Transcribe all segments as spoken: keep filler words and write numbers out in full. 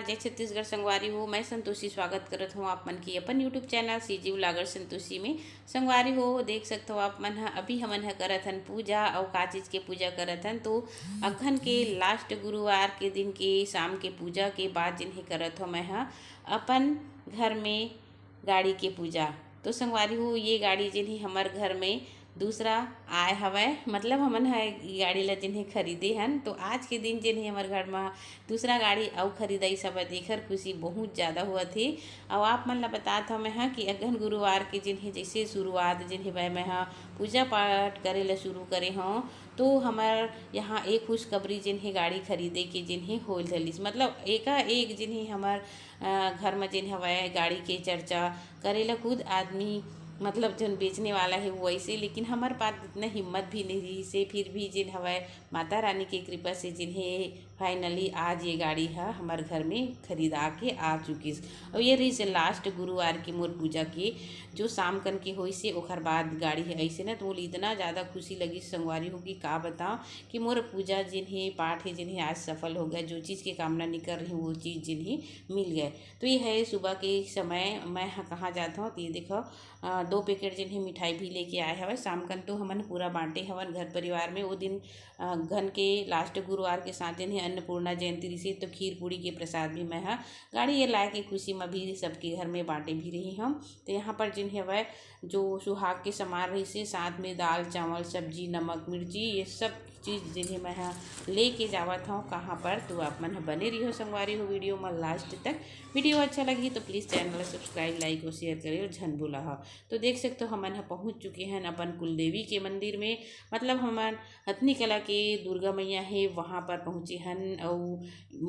जय छत्तीसगढ़ संगवारी हो, मैं संतोषी स्वागत करत हूँ आप मन के अपन YouTube channel CG vlogger Santoshi में। संगवारी हो, देख सकत हो आप मन ह, अभी हमन ह करत हन पूजा। अउ का चीज के पूजा करत हन, तो अखन के लास्ट गुरुवार के दिन के शाम के पूजा के बाद जिन हे करत हो मैं ह अपन घर में गाड़ी के पूजा। तो संगवारी हो, ये गाड़ी जिन हे हमर घर में दूसरा आय हवय, मतलब हमन ह ये गाड़ी ला जिन हे खरीदे हन, तो आज के दिन जिन हे हमर घर म दूसरा गाड़ी अउ खरीदाइस हवय, तेखर खुशी बहुत ज़्यादा होवत हे। अउ आप मन ला बतात हव मैं ह कि अगहन गुरुवार के जिन हे जैसे शुरुआत जिन हे वह मैं ह पूजा पाठ करे ला शुरू करे हव, तो हमर यहाँ एक खुशखबरी जिन हे गाड़ी खरीदे के जिन हे होल धलिस, मतलब एका एक जिन हे हमर अ, घर म जेन हवय गाड़ी के चर्चा करे ला खुद आदमी, मतलब जोन बेचने वाला हे वो ऐसे, लेकिन हमर पास इतना हिम्मत भी नहीं रहिस हे, फिर भी जेन हवय माता रानी के कृपा से जेन हे finally आज ये गाड़ी ह हमर घर में खरीदा के आ चुकिस। अउ ये रहिस लास्ट गुरुवार के मोर पूजा के जो शाम कन के होइस हे, ओखर बाद गाड़ी ह ऐसे ना, तो मोला इतना ज़्यादा खुशी लगिस संगवारी हो कि का बताओ कि मोर पूजा जेन हे पाठ हे जेन हे आज सफल हो गया, जो चीज़ के कामना नहीं कर रही वो चीज़ जेन हे मिल गए। तो ये है सुबह के समय, मैं ह कहाँ जात हूँ, तो ये देखो अ, दो पैकेट जिन हे मिठाई भी लेके आए हवय। शाम कन तो हमन पूरा बांटे हवन घर परिवार में। वो दिन अ, घन के लास्ट गुरुवार के साथ जिन हे अन्नपूर्णा जयंती रिसे, तो खीर पूड़ी के प्रसाद भी मैं ह गाड़ी ये लाए के खुशी में भी सबके घर में बांटे भी रही हम। तो यहाँ पर जिन हवय जो सुहाग के सामान रहिसे, साथ में दाल, चावल, सब्जी, नमक, मिर्ची, ये सब चीज़ जिन हे मैं ह लेके जावत हूँ कहाँ पर। तो आप मन ह बने रहियो संगवारी हो वीडियो में लास्ट तक। वीडियो अच्छा लगी तो प्लीज़ चैनल ला सब्सक्राइब, लाइक और शेयर करे झन भूला हो। तो देख सकते हो हमन ह पहुँच चुके हन अपन कुलदेवी के मंदिर में, मतलब हमन हथनी कला के दुर्गा मैया हे वहाँ पर पहुँचे हन। अउ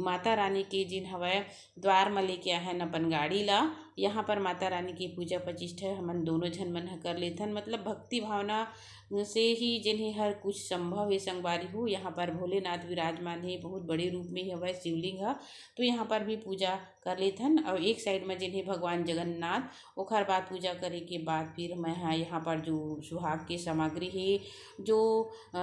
माता रानी के जिन हवय द्वार म लेके आए हन अपन गाड़ी ला। यहाँ पर माता रानी के पूजा प्रतिष्ठा हमन दोनों झन मन ह कर लेथन, मतलब भक्ति भावना से ही जिन हे हर कुछ संभव हे संगवारी हो। यहाँ पर भोलेनाथ विराजमान हे, बहुत बड़े रूप में हवय शिवलिंग ह, तो यहाँ पर भी पूजा कर लेथन। अउ एक साइड में जिन हे भगवान जगन्नाथ, ओखर बाद पूजा करे के बाद फिर मैं ह यहाँ पर जो सुहाग के सामग्री हे, जो अ,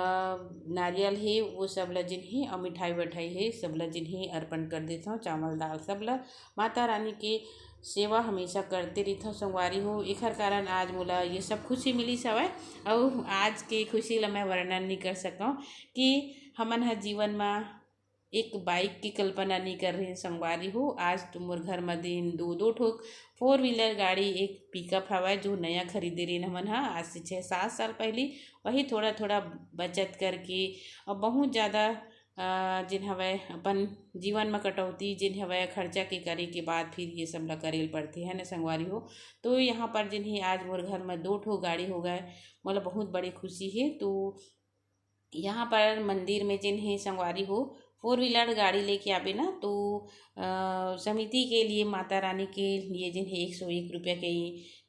नारियल हे, वो सब ल जिन हे, अउ मिठाई वठाई हे, सब ल जिन हे अर्पण कर देथव। चावल दाल सब ल माता रानी के सेवा हमेशा करते रहिथव संगवारी हो। एखर कारण आज मोला ये सब खुशी मिलिस हवय, अउ आज के खुशी ल मैं वर्णन नहीं कर सकव कि हमन ह जीवन म एक बाइक की कल्पना नहीं कर रहे संगवारी हो। आज तो मोर घर म दिन दो, दो ठोक फोर व्हीलर गाड़ी, एक पिकअप हवय जो नया खरीदे रेन हमन ह आज से छः सात साल पहली, वही थोड़ा थोड़ा बचत करके और बहुत ज़्यादा अ, जिन हवय अपन जीवन म कटौती, जिन हवय खर्चा के करे के बाद फिर ये सब ला करे ल पड़थे, है ना संगवारी हो। तो यहाँ पर जिन हे आज मोर घर म दो ठो गाड़ी हो गए, मोला बहुत बड़ी खुशी हे। तो यहाँ पर मंदिर में जिन हे संगवारी हो, फोर व्हीलर गाड़ी लेके आबे ना, तो अ, समिति के लिए, माता रानी के लिए जिन हे एक सौ एक रुपया के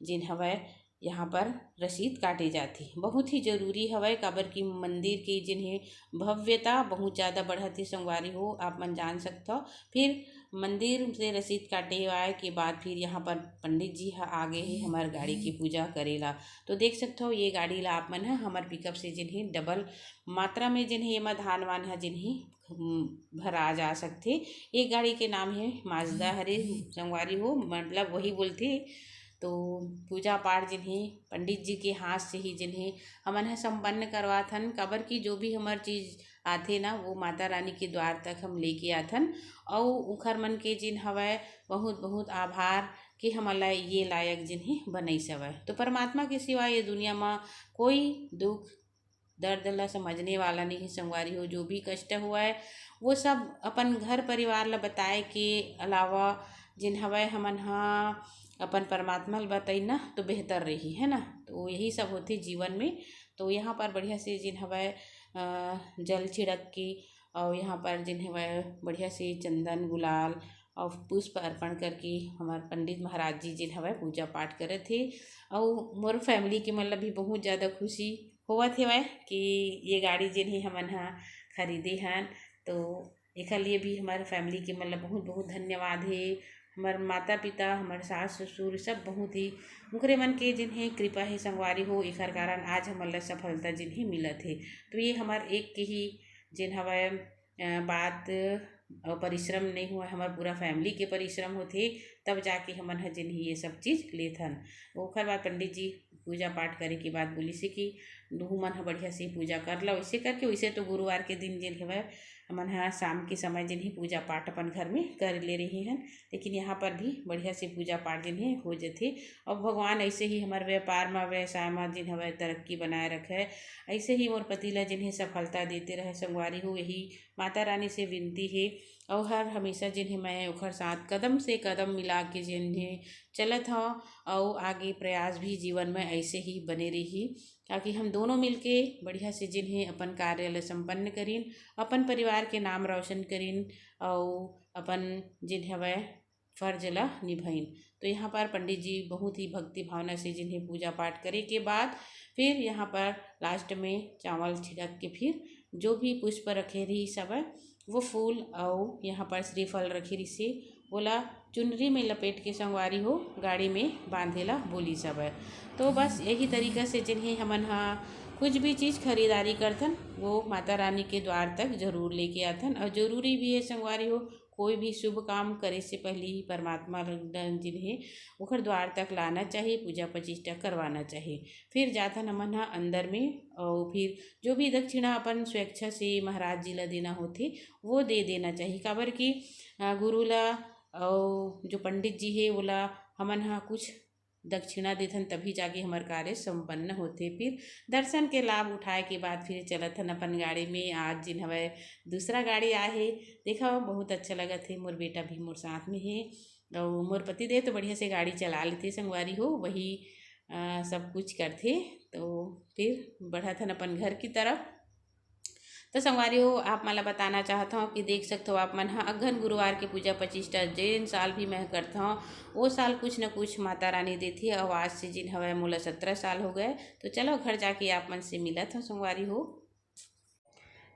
जिन हवय यहाँ पर रसीद काटे जाथे। बहुत ही जरूरी हवय, काबर कि मंदिर के जिन हे भव्यता बहुत ज़्यादा बढ़त हे संगवारी हो, आप मन जान सकथव। फिर मंदिर से रसीद काटे आए के बाद फिर यहाँ पर पंडित जी ह आ गए हे हमर गाड़ी की पूजा करे ला। तो देख सकथव ये गाड़ी ला आप मन ह हमर पिकअप से जिन हे डबल मात्रा में जिन हे एमा धान वान ह जिन हे, हम्म, भरा जा सकथे। ये गाड़ी के नाम हे माजदा हरे संगवारी हो, मतलब वही बोलथे। तो पूजा पाठ जिन हे पंडित जी के हाथ से ही जिन हे हमन ह संपन्न करवाथन, काबर कि जो भी हमर चीज आथे ना वो माता रानी के द्वार तक हम लेके आथन। अउ उखर मन के जिन हवय बहुत बहुत आभार कि हमन ला ये लायक जिन हे बनइस हवय। तो परमात्मा के सिवा ये दुनिया म कोई दुख दर्द ला समझने वाला नहीं हे संगवारी हो। जो भी कष्ट हुआ है वो सब अपन घर परिवार ला बताए के अलावा जिन हवय हमन ह अपन परमात्मा ला बताई ना तो बेहतर रही, है ना। तो यही सब होथे जीवन में। तो यहाँ पर बढ़िया से जिन हवय अ, जल छिड़क के और यहाँ पर जिन हवय बढ़िया से चंदन गुलाल और पुष्प अर्पण करके हमार पंडित महाराज जी जिन हवय पूजा पाठ करत हे। और मोर फैमिली के मन ला भी बहुत ज़्यादा खुशी होवत हेवय कि ये गाड़ी जिन हे हमन ह खरीदे हन। तो एखर लिए भी हमारे फैमिली के मन ला बहुत बहुत धन्यवाद हे। हमार माता पिता, हमार सास ससुर सब बहुत ही, उनकरे मन के जिन हे कृपा हे संगवारी हो, एखर कारण आज हमन ला सफलता जिन हे मिलत हे। तो ये हमार एक के ही जिन हवय अ, बात अउ परिश्रम नहीं हुआ, हमर पूरा family के परिश्रम होथे, तब जाके हमन ह जेन हे ये सब चीज लेथन। ओखर बाद पंडित जी पूजा पाठ करे के बाद बोलिस हे कि तुहू मन ह बढ़िया से पूजा कर ला। वैसे करके, वैसे तो गुरुवार के दिन जेन हवय, हमन ह शाम के समय जेन हे पूजा पाठ अपन घर में कर ले रही हन, लेकिन यहाँ पर भी बढ़िया से पूजा पाठ जेन हे हो जथे। और भगवान ऐसे ही हमर व्यापार म, व्यवसाय म जेन हवय, तरक्की बनाए रखे, ऐसे ही मोर पति ला जेन हे सफलता देते रहे। संगवारी हो, यही माता रानी से विनती हे, और हर हमेशा जेन हे मैं ओखर साथ कदम से कदम मिला के जेन हे चलत हव, और आगे प्रयास भी जीवन में ऐसे ही बने रही, ताकि हम दोनों मिलके बढ़िया से जेन हे अपन कार्य ल संपन्न करिन, अपन परिवार के नाम रोशन करिन, और अपन जेन हवय फर्ज ला निभाइन। तो यहाँ पर पंडित जी बहुत ही भक्ति भावना से जेन हे पूजा पाठ करे के बाद फिर यहाँ पर last में चावल छिड़क के फिर जो भी पुष्प रखे रही सब, वो फूल अउ यहाँ पर श्रीफल रखे रहिसे, ओला चुनरी में लपेट के संगवारी हो गाड़ी में बांधे ला बोलिस हवय। तो बस यही तरीका से जेन हे हमन ह कुछ भी चीज खरीदारी करथन, वो माता रानी के द्वार तक जरूर लेके आथन। और जरूरी भी है संगवारी हो, कोई भी शुभ काम करे से पहले ही परमात्मा ल-, जेन हे ओखर द्वार तक लाना चाहिए, पूजा प्रतिष्ठा करवाना चाहिए। फिर जाथन हमन ह अंदर में, और फिर जो भी दक्षिणा अपन स्वेच्छा से महाराज जी ला देना होथे, वो दे देना चाहिए। काबर कि, अ, गुरु ला और जो पंडित जी हे, ओला हमन ह कुछ दक्षिणा देथन, तभी जाके हमर कार्य संपन्न होथे। फिर दर्शन के लाभ उठाए के बाद फिर चलत हन अपन गाड़ी में। आज जेन हवय दूसरा गाड़ी आए हे, देखा, बहुत अच्छा लगत हे। मोर बेटा भी मोर साथ में हे, और मोर पति देव तो बढ़िया से गाड़ी चला लेथे संगवारी हो, वही, अ, सब कुछ करथे। तो फिर बढ़त हन अपन घर की तरफ। तो संगवारी हो, आप मन ला बताना चाहत हव कि देख सकत हव आप मन ह, अगहन गुरुवार के पूजा प्रतिष्ठा जेन साल भी मैं करत हव, वो साल कुछ न कुछ माता रानी देथे। और आज से जेन हवय, मोला सत्रह साल हो गए। तो चलो, घर जाके आप मन से मिलत हव संगवारी हो।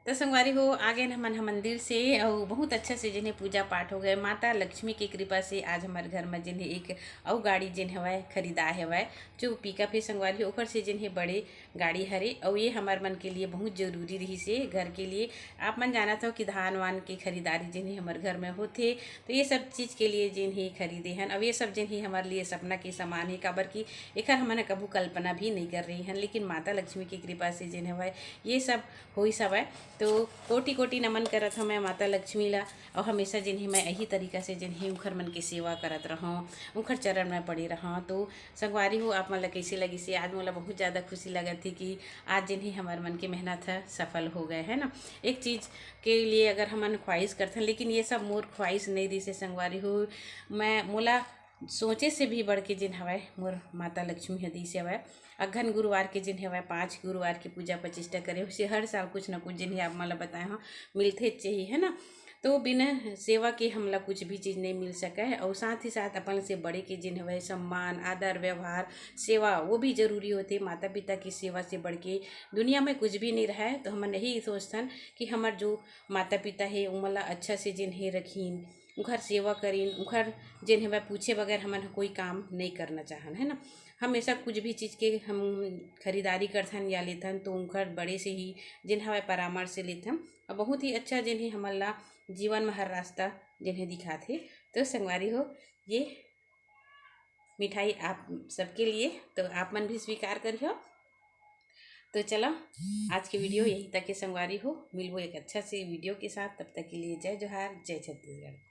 तो संगवारी हो, आ गए हमन ह मंदिर से, और बहुत अच्छा से जेन हे पूजा पाठ हो गए। माता लक्ष्मी के कृपा से आज हमर घर में जेन हे एक अउ गाड़ी जेन हवय, खरीदा हवय, जो pickup हे संगवारी हो, ओकर से जेन हे बड़े गाड़ी हरे। और ये हमर मन के लिए बहुत जरूरी रहिसे घर के लिए। आप मन जानत हव कि धान वान के खरीदारी जेन हे हमर घर में होथे, तो ये सब चीज के लिए जेन हे खरीदे हन। और ये सब जेन हे हमर लिए सपना के समान हे, काबर कि एकर हमन ह कभू कल्पना भी नहीं कर रही हन, लेकिन माता लक्ष्मी के कृपा से जेन हवय, ये सब होइस हवय। तो कोटि कोटि नमन करत हव मैं माता लक्ष्मी ला, और हमेशा जेन हे मैं यही तरीका से जेन हे उखर मन के सेवा करत रहूँ, उखर चरण में पड़े रहूँ। तो संगवारी हो, आप मन ला कैसे लगिसे? आज मोला बहुत ज़्यादा खुशी लगत हे कि आज जेन हे हमर मन के मेहनत ह सफल हो गए, है ना। एक चीज़ के लिए अगर हमन ख्वाहिश करथन, लेकिन ये सब मोर ख्वाहिश नहीं रहिसे संगवारी हो। मैं, मोला सोचे से भी बढ़ के जेन हवय, मोर माता लक्ष्मी ह दीस हवय। अगहन गुरुवार के जेन हवय, पाँच गुरुवार के पूजा प्रतिष्ठा करे होइसे, हर साल कुछ ना कुछ जेन हे आप मन ला बताए हव, मिलथे चाहिए, है ना। तो बिना सेवा के हमला कुछ भी चीज नहीं मिल सके। और साथ ही साथ अपन से बड़े के जेन हवय सम्मान, आदर, व्यवहार, सेवा, वो भी जरूरी होथे। माता पिता की सेवा से बढ़ के दुनिया में कुछ भी नहीं रहे। तो हमन यही सोचथन कि हमर जो माता पिता हे, उमन ला अच्छा से जेन हे रखिन, उखर सेवा करिन, उखर जेन हवय पूछे बगैर हमन ह कोई काम नहीं करना चाहन, है ना। हमेशा कुछ भी चीज के हम खरीदारी करथन या लेथन, तो उखर बड़े से ही जेन हवय परामर्श से लेथन। और बहुत ही अच्छा जेन हे हमन ला जीवन में हर रास्ता जेन हे दिखाथे। तो संगवारी हो, ये मिठाई आप सबके लिए, तो आप मन भी स्वीकार करियो। तो चलो, आज के video यही तक के संगवारी हो, मिलबो एक अच्छा से video के साथ। तब तक के लिए जय जोहार, जय छत्तीसगढ़।